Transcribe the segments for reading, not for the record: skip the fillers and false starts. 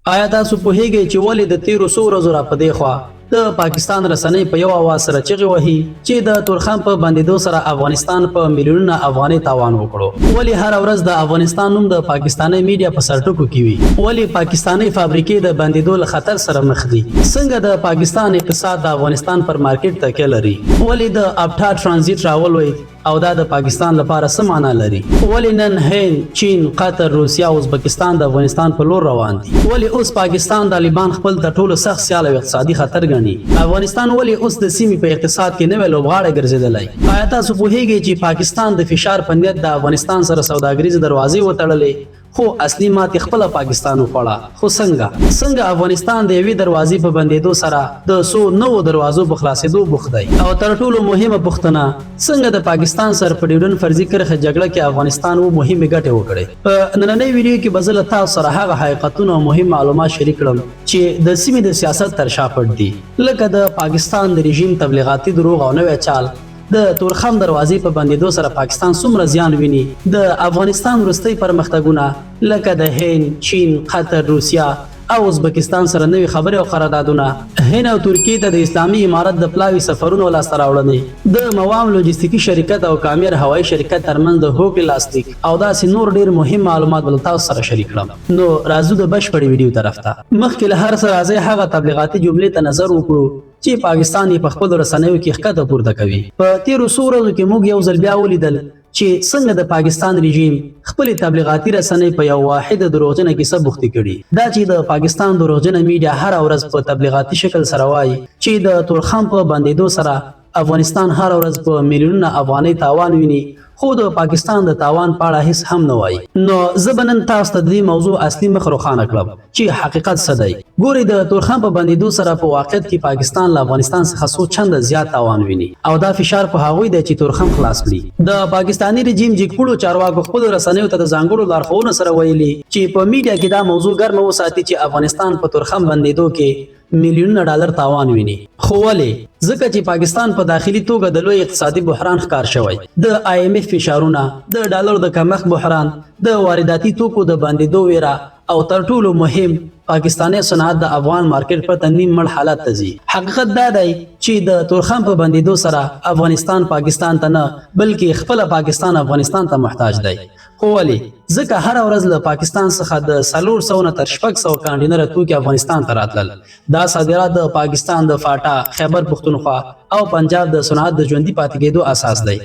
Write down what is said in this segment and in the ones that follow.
آیا تاسو پوهیږئ چې ولې د تیرو څو ورځو را په دې خوا د پاکستان رسنۍ په یو اواز سره چغې وهي چې د تورخم په بندیدو سره افغانستان په میلیونونه افغانۍ تاوان وکړو؟ ولې هره ورځ د افغانستان نوم د پاکستانۍ میډیا په سرټکو کې وي؟ ولې پاکستانۍ فابریکې د بندیدو له خطر سره مخ دي؟ څنګه د پاکستان اقتصاد د افغانستان پر مارکیټ تکیه لري؟ ولې د اپټا ترانزیټ راولوید او دا د پاکستان لپاره څه معنا لري؟ ولې نن هند، چین، قطر، روسیا او ازبکستان د افغانستان په لور روان دي؟ ولې اوس پاکستان طالبان خپل تر ټولو سخت سیال او اقتصادي خطر ګڼي؟ افغانستان ولې اوس د سیمې په اقتصاد کې نوی لوبغاړی ګرځېدلی؟ آیا تاسو پوهیږئ چې پاکستان د فشار په نیت د افغانستان سره سوداګریزې دروازې وتړلې، خو اصلي ماتې خپله پاکستان وخوړه؟ خو څنګه؟ څنګه افغانستان د یوې دروازې په بندېدو سره د څو نوو دروازو په خلاصېدو بوخت دی؟ او تر ټولو مهمه پوښتنه، څنګه د پاکستان سره په ډیورنډ فرضي کرښه جګړه کې افغانستان و مهمې ګټې وکړې؟ په نننۍ ویډیو کې به زه له تاسو سره هغه حقیقتونه او مهم معلومات شریک کړم چې د سیمې د سیاست تر شا پټ دي، لکه د پاکستان د رژیم تبلیغاتي دروغ او نوی چال، د تورخم دروازې په بندېدو سره پاکستان څومره زیان ویني، د افغانستان وروستۍ پرمختګونه لکه د هند، چین، قطر، روسیه او ازبکستان سره نوې خبرې او قراردادونه، هند او ترکیې ته د اسلامي امارت د پلاوي سفرونو او لاسته راوړنې، د موام لوجستیکي شرکت او کامیر هوایي شرکت ترمنځ د هوکړې لاسلیک او داسې نور ډېر مهم معلومات به له تاسو سره شریک کړم. نو راځو د بشپړې ویډیو طرف ته. مخکې له هر څه راځئ هغه تبلیغاتي جملې ته نظر وکړو چې پاکستان یې په خپلو رسنیو کې ښکته پورته کوي. په تیرو څو ورځو کې موږ یو ځل بیا ولیدل چې څنګه د پاکستان رژیم خپلې تبلیغاتي رسنۍ په یو واحده دروغجنه کیسه بوختې کړي. دا چې د پاکستان دروغجنه میډیا هره ورځ په تبلیغاتي شکل سره وایي چې د تورخم په بندیدو سره افغانستان هره ورځ په میلیونونه افغانۍ تاوان ویني، خو د پاکستان د تاوان په اړه هیڅ هم نه وایي. نو زه به نن تاسو ته د دې موضوع اصلي مخ روښانه کړم چې حقیقت څه دی. ګورئ، د تورخم په بندیدو سره په واقعیت کې پاکستان له افغانستان څخه څو چنده زیات تاوان ویني او دا فشار په هغوی دی چې تورخم خلاص کړي. د پاکستاني رژیم جګپوړو چارواکو خپلو رسنیو ته د ځانګړو لارښوونو سره ویلي چې په میډیا کې دا موضوع ګرمه وساتي چې افغانستان په تورخم بندیدو کې میلیونونه ډالر تاوان ویني. خو ولې؟ ځکه چې پاکستان په داخلي توګه د لوی اقتصادي بحران ښکار شوی. د آی ایم ایف فشارونه، د ډالر د کمښت بحران، د وارداتي توکو د بندیدو ویره او تر ټولو مهم پاکستاني صنعت د افغان مارکیټ پرته نیم مړ حالت ته ځي. حقیقت دا دی چې د تورخم په بندیدو سره افغانستان پاکستان ته نه، بلکې خپله پاکستان افغانستان ته محتاج دی. خو ولې؟ ځکه هره ورځ له پاکستان څخه د 400 نه تر 600 کانټینره توکي افغانستان ته راتلل. دا صادرات د پاکستان د فاټا، خیبر پښتونخوا او پنجاب د صنعت د ژوندي پاتې کېدو اساس دی.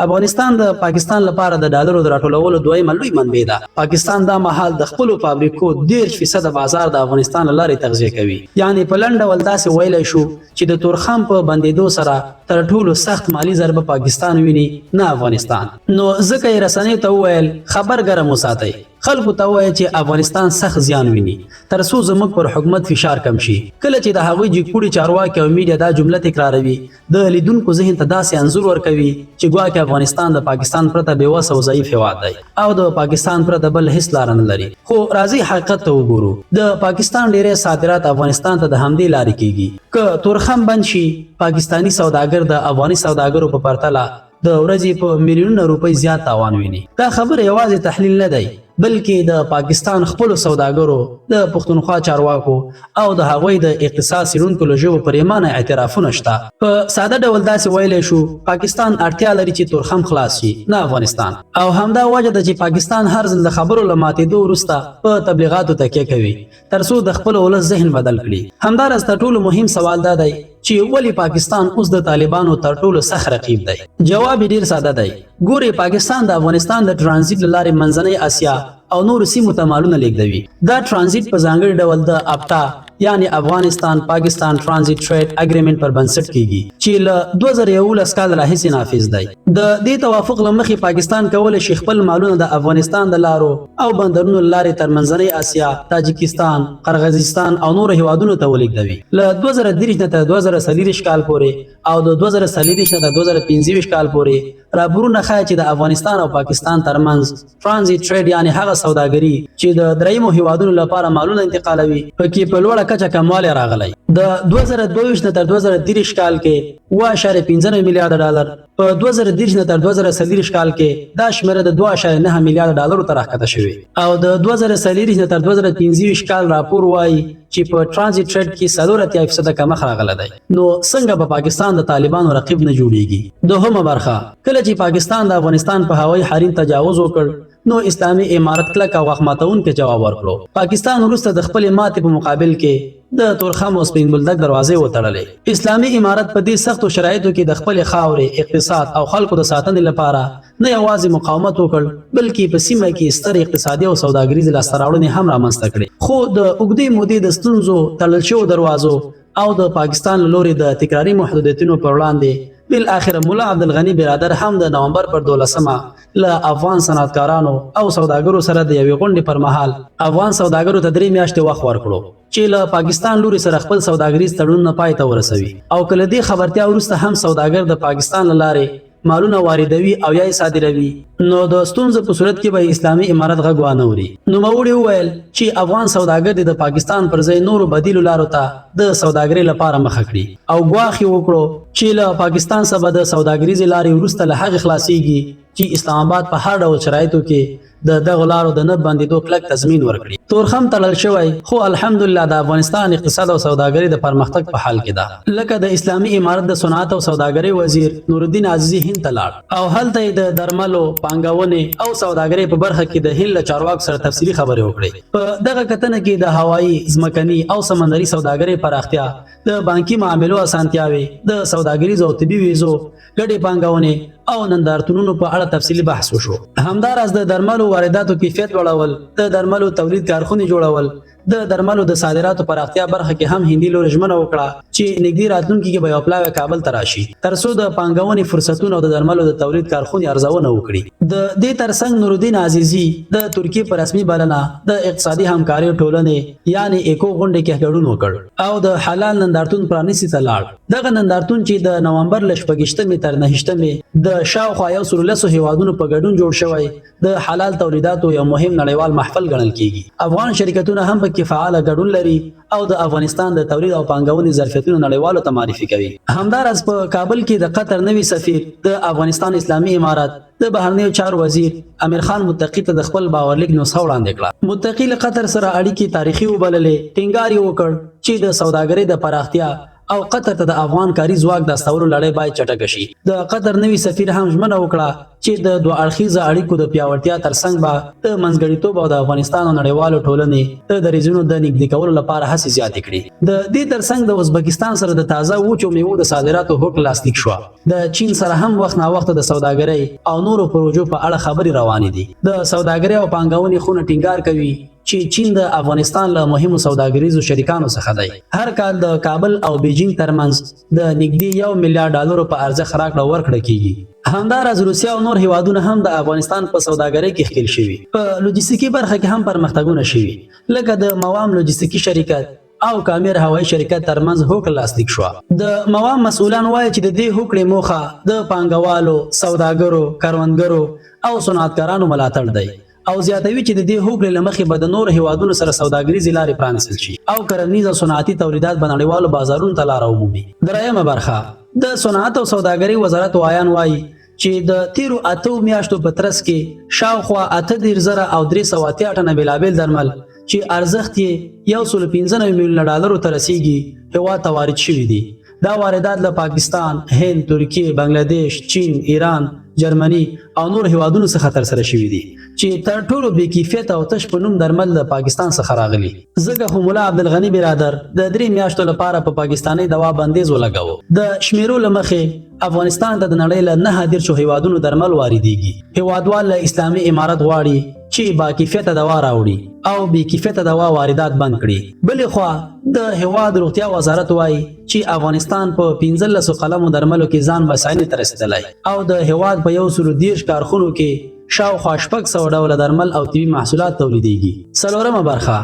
افغانستان د پاکستان لپاره د ډالرو د راټولولو دویمه لوی منبع ده. پاکستان دا مهال د خپلو فابریکو 30% بازار د افغانستان له لارې تغذیه کوي. یعنې په لنډ ډول داسې ویلی شو چې د تورخم په بندیدو سره تر ټولو سخت مالي ضربه پاکستان ویني، نه افغانستان. نو ځکه یې رسنیو ته وویل، خبر ګرم وساتئ، خلکو ته ووایئ چې افغانستان سخت زیان ویني، تر څو زموږ پر حکومت فشار کم شي. کله چې د هغوی جګپوړي چارواکي او میډیا دا جمله تکراروي، د لیدونکو ذهن ته داسې انځور ورکوي چې ګواکې افغانستان د پاکستان پرته بې وسه او ضعیف هیواد دی او د پاکستان پرته بل هیڅ لاره نه لري. خو راځئ حقیقت ته وګورو. د پاکستان ډیری صادرات افغانستان ته د همدې لارې کیږي. که تورخم بند شي، پاکستاني سوداګر د افغاني سوداګرو په پرتله د ورځې په میلیونونه روپۍ زیات تاوان ویني. دا خبره یوازې تحلیل نه دی، بلکې د پاکستان خپلو سوداګرو، د پښتونخوا چارواکو او د هغوی د اقتصاد څېړونکو له ژبو پرېمانه اعترافونه شته. په ساده ډول داسې ویلی شو، پاکستان اړتیا لري چې تورخم خلاص شي، نه افغانستان. او همدا وجه ده چې پاکستان هر ځل د خبرو له ماتېدو وروسته په تبلیغاتو تکیه کوي، تر څو د خپل ولس ذهن بدل کړي. همداراز تر ټولو مهم سوال دا دی چې ولې پاکستان اوس د طالبانو تر ټولو سخت رقیب دی؟ جواب یې ډیر ساده دی. ګورئ، پاکستان د افغانستان د ترانزیټ له لارې منځنۍ اسیا او نورو سیمو ته مالونه لیږدوي. دا ترانزیټ په ځانګړي ډول د اپټا یعنی افغانستان پاکستان ترانزیټ ټریډ اګریمنټ پر بنسټ کیږي چې له 2011 کال راهیسې نافذ دی. د دې توافق له مخې پاکستان کولی شي خپل مالونه د افغانستان د لارو او بندرونو له لارې تر منځنۍ اسیا، تاجکستان، قرغیزستان او نورو هیوادونو ته ولیږدوي. له 2023 نه تر 2024 کال پورې او د 2024 نه تر 2025 کال پورې راپورونه ښایي چې د افغانستان او پاکستان ترمنځ ترانزیټ ټریډ، یعنی هغه سوداګري چې د دریمو هیوادونو لپاره مالونه انتقالوي، پکې په لوړه کچه کموالی راغلی. د 2022 نه تر 2023 کال کې 7.95 میلیارډ ډالر، په 2030 نه تر 2023 کال کې دا شمېره د 2.9 میلیارډ ډالرو ته راښکته شوې او د 2023 نه تر 2025 کال راپور وایي چې په ترانزیت ټریډ کې 84% کمښت راغلی دی. نو څنګه به پاکستان د طالبانو رقیب نه جوړیږي؟ دوهمه برخه، کله چې پاکستان د افغانستان په هوایي حریم تجاوز وکړ نو اسلامي امارت کلک او غاښ ماتونکی جواب ورکړو. پاکستان وروسته د خپلې ماتې په مقابل کې د تورخم او سپین بولدک دروازې وتړلې. اسلامي امارت په دې سختو شرایطو کې د خپلې خاورې، اقتصاد او خلکو د ساتنې لپاره نه یوازې مقاومت وکړ، بلکې په سیمه کې سترې اقتصادي او سوداګریزې لاسته راوړنې هم رامنځته کړې. خو د اوږدې مودې د ستونزو، تړل شوو دروازو او د پاکستان له لوري د تکراري محدودیتونو پر وړاندې بالآخره ملا عبدالغني برادر هم د نومبر پر 12مه له افغان صنعتکارانو او سوداګرو سره د یوې غونډې پر مهال افغان سوداګرو ته 3 میاشتې وخت ورکړو چې له پاکستان لوري سره خپل سوداګریز تړونونه پای ته ورسوي، او که له دې خبرتیا وروسته هم سوداګر د پاکستان له لارې مالونه واردوي او یا یې صادروي نو د ستونزو په صورت کې به اسلامي امارت غږ وانه وري. نوموړي وویل چې افغان سوداګر دې د پاکستان پر ځای نورو بدیلو لارو ته د سوداګرۍ لپاره مخه کړي او ګواښ یې وکړو چې له پاکستان څخه به د سوداګریزې لارې وروسته له هغې خلاصیږي چې اسلام آباد په هر ډول شرایطو کې د دغو لارو د نه بندېدو کلک تضمین ورکړي. تورخم تړل شوی، خو الحمدلله د افغانستان اقتصاد او سوداګرۍ د پرمختګ په حال کې ده. لکه د اسلامي امارت د صنعت او سوداګرۍ وزیر نورالدین عزیزي هند ته لاړ او هلته یې د درملو، پانګونې او سوداګرۍ په برخه کې د هند له چارواکو سره تفصیلي خبرې وکړې. په دغه کتنه کې د هوایي، ځمکني او سمندري سوداګرۍ پراختیا، د بانکي معاملو اسانتیاوې، د سوداګریزو او طبي ویزو، ګډې پانګونې او نندارتونونو په اړه تفصیلي بحث وشو. همداراز د درملو وارداتو کیفیت لوړول، د درملو تولید کارخونې جوړول، د درملو د صادراتو پراختیا برخه کې هم هندي لوري ژمنه وکړه چې نږدې راتلونکي کې به یو پلاوی کابل ته راشي ترڅو د پانګونې فرصتونو او د درملو د تولید کارخونې ارزونه وکړي. د دې ترڅنګ نورالدین عزیزي د ترکیې په رسمي بلنه د اقتصادي همکاریو ټولنې یعنې ایکو غونډې کې ګډون وکړ او د حلال نندارتون پرانیستې ته لاړ. دغه نندارتون چې د نومبر له 26مې تر 29مې د شاوخوا 110 هیوادونو په ګډون جوړ شوی، د حلال تولیداتو یو مهم نړیوال محفل ګڼل کیږي. افغان شرکتونه هم پکې فعاله ګډون لري او د افغانستان د تولید او پانګونې ظرفیتونه نړیوالو ته معرفي کوي. همداراز په کابل کې د قطر نوي سفیر د افغانستان اسلامي امارت د بهرنیو چارو وزیر امیر خان متقي ته د خپل باورلیک نسخه وړاندې کړه. متقي له قطر سره اړیکې تاریخي وبللې، ټینګار یې وکړ چې د سوداګرۍ د پراختیا او قطر ته د افغان کاري ځواک د استولو لړۍ باید چټکه شي. د قطر نوي سفیر هم ژمنه وکړه چې د دوه اړخیزه اړیکو د پیاوړتیا ترڅنګ به د منځګړیتوب او د افغانستان او نړیوالو ټولنې د دریځونو د نږدې کولو لپاره هڅې زیاتې کړي. د دې ترڅنګ د ازبکستان سره د تازه وچو میوو د صادراتو هوکړه لاسلیک شوه. د چین سره هم وخت ناوخته د سوداګرۍ او نورو پروژو په اړه خبرې روانې دي. د سوداګرۍ او پانګونې خونه ټینګار کوي چې چین د افغانستان له مهمو سوداګریزو شریکانو څخه دی. هر کال د کابل او بیجینګ ترمنځ د نږدې 1 میلیارډ ډالرو په ارزښت راکړه ورکړه کیږي. همداراز روسیه او نور هیوادونه هم د افغانستان په سوداګرۍ کې ښکیل شوي. په لوجستیکي برخه کې هم پرمختګونه شوي، لکه د موام لوجستیکي شرکت او کامیر هوایي شرکت ترمنځ هوکړه لاسلیک شوه. د موام مسؤلان وایي چې د دې هوکړې موخه د پانګوالو، سوداګرو، کروندګرو او صنعتکارانو ملاتړ دی او زیاتوي چې د دې هوکړې له مخې به د نورو هیوادونو سره سوداګریزې لارې پرانیستل شي او کرنیز او صنعتي تولیدات به نړیوالو بازارونو ته لاره ومومي. درېیمه برخه، د صنعت او سوداګرۍ وزارت وایان وایي چې د تیرو 8 میاشتو په ترڅ کې شاوخوا 38,380 ټنه بېلابېل درمل چې ارزښت یې 195 میلیونه ډالرو ته رسیږي هیواد ته وارد شوي دي. دا واردات له پاکستان، هند، ترکیې، بنگلادیش، چین، ایران، جرمني او نور هیوادونو څخه ترسره شوي دي چې تر ټولو بې کیفیته او تش په نوم درمل له پاکستان څخه راغلي. ځکه خو ملا عبدالغني برادر د 3 میاشتو لپاره په پاکستانۍ دوا بندیز ولګاوه. د شمیرو له مخې افغانستان ته د نړۍ له 39 هیوادونو درمل واردیږي. هیوادوال له اسلامي امارت غواړي چې با کیفیته دوا راوړي او بې کیفیته دوا واردات بند کړي. بلې خوا د هیواد روغتیا وزارت وایي چې افغانستان په 15 قلمو درملو کې ځان بساینې ته رسېدلی او د هیواد په 130 کارخونو کې شاوخوا 600 ډوله درمل او طبي محصولات تولیدیږي. څلورمه برخه،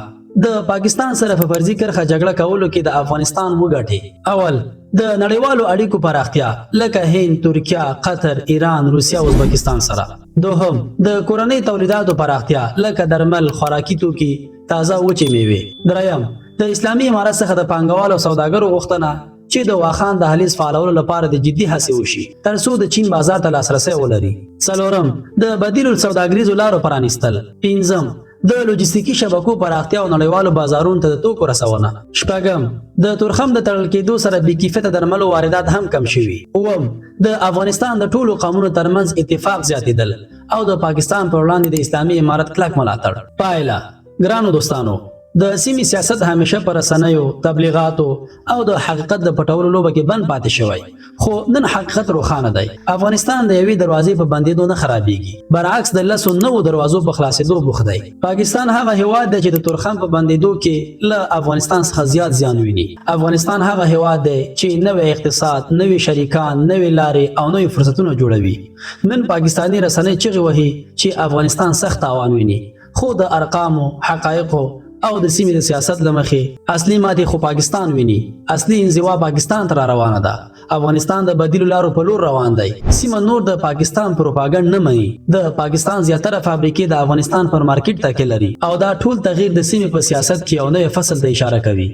د پاکستان سره په فرضي کرښه جګړه کولو کې د افغانستان وګټې. اول، د نړیوالو اړیکو پراختیا لکه هند، ترکیه، قطر، ایران، روسیه او ازبکستان سره. دوهم، د کورنۍ تولیداتو پراختیا لکه درمل، خوراکي توکي، تازه وچې میوې. دریم، د اسلامي امارت څخه د پانګوالو او سوداګرو غوښتنه چې د واخان دهلیز فعالولو لپاره د جدي هڅې وشي، ترڅو د چین بازار ته لاسرسی ولري. څلورم، د بدیلو سوداګریزو لارو پرانیستل. پنځم، د لوجستیکي شبکو پراختیا او نړیوالو بازارونو ته د توکو رسونه. شپږم، د تورخم د تړل کېدو سره بې کیفیته درملو واردات هم کم شوي. اووم، د افغانستان د ټولو قومونو ترمنځ اتفاق زیاتېدل او د پاکستان پر وړاندې د اسلامي امارت کلک ملاتړ. پایله: ګرانو دوستانو، د سیمې سیاست همیشه پر رسنیو، تبلیغاتو او د حقیقت د پټولو لوبه کې بند پاتې شوی، خو نن حقیقت روښانه دی. افغانستان د یوې دروازې په بندېدو نه خرابېږي، برعکس د لسو نوو دروازو په خلاصېدو بوخت دی. پاکستان هغه هیواد دی چې د تورخم په بندېدو کې له افغانستان څخه زیات زیان ویني. افغانستان هغه هیواد دی چې نوی اقتصاد، نوي شریکان، نوې لارې او نوي فرصتونه جوړوي. نن پاکستاني رسنۍ چغې وهي چې افغانستان سخت تاوان ویني، خو د ارقامو، حقایقو او د سیمې د سیاست له مخې اصلي ماتې خو پاکستان ویني. اصلي انزوا پاکستان ته را روانه ده. افغانستان د بدیلو لارو په لور روان دی. سیمه نور د پاکستان پروپاګند نه مني. د پاکستان زیاتره فابریکې د افغانستان پر مارکیټ تکیه لري او دا ټول تغییر د سیمې په سیاست کې یو نوی فصل ته اشاره کوي.